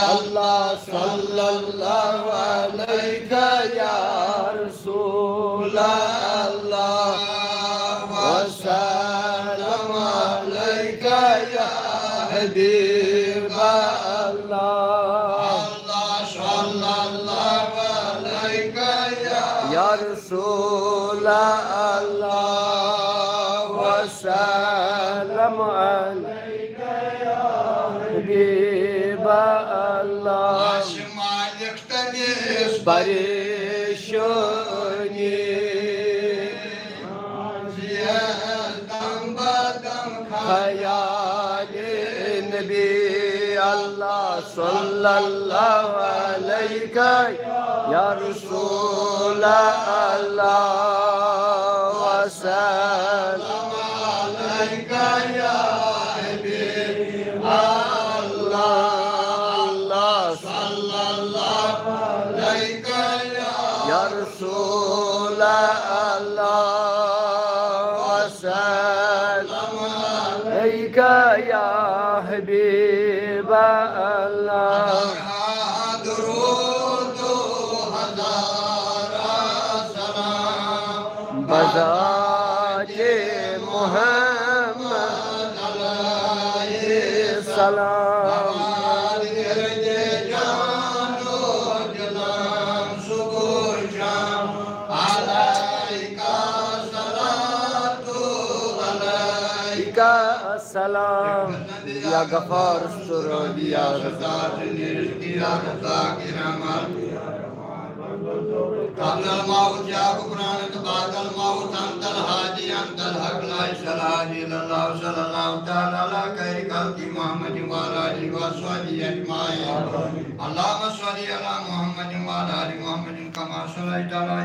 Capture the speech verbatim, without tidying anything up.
الله، صلى الله عليك يا رسول الله، وسلم عليك يا حبيب الله. الله، صلى الله عليك يا يا رسول الله، وسلم عليك يا حبيب الله. مالک تٔمِس پریشٲنی، دم بدم خیال نبی الله، صلى الله عليك يا رسول الله، وسلم عليك يا حبيب الله. الله، صلى الله عليك يا يا رسول الله، وسلم عليك يا حبيب الله. درود هزار سلام بذات محمد عليه السلام. عليك الصلاة، عليك السلام. يا غفار استر، يا رزاق رزق، يا رزاق رحمت. قبل الموت يا غفرانك، بعد الموت أنت الهادي، أنت الحق، ليس الهادي إلا الله. صلى الله تعالى على خير خلقه محمد وعلى آله وصحبه أجمعين. اللهم صل على محمد وعلى آل محمد كما صليت على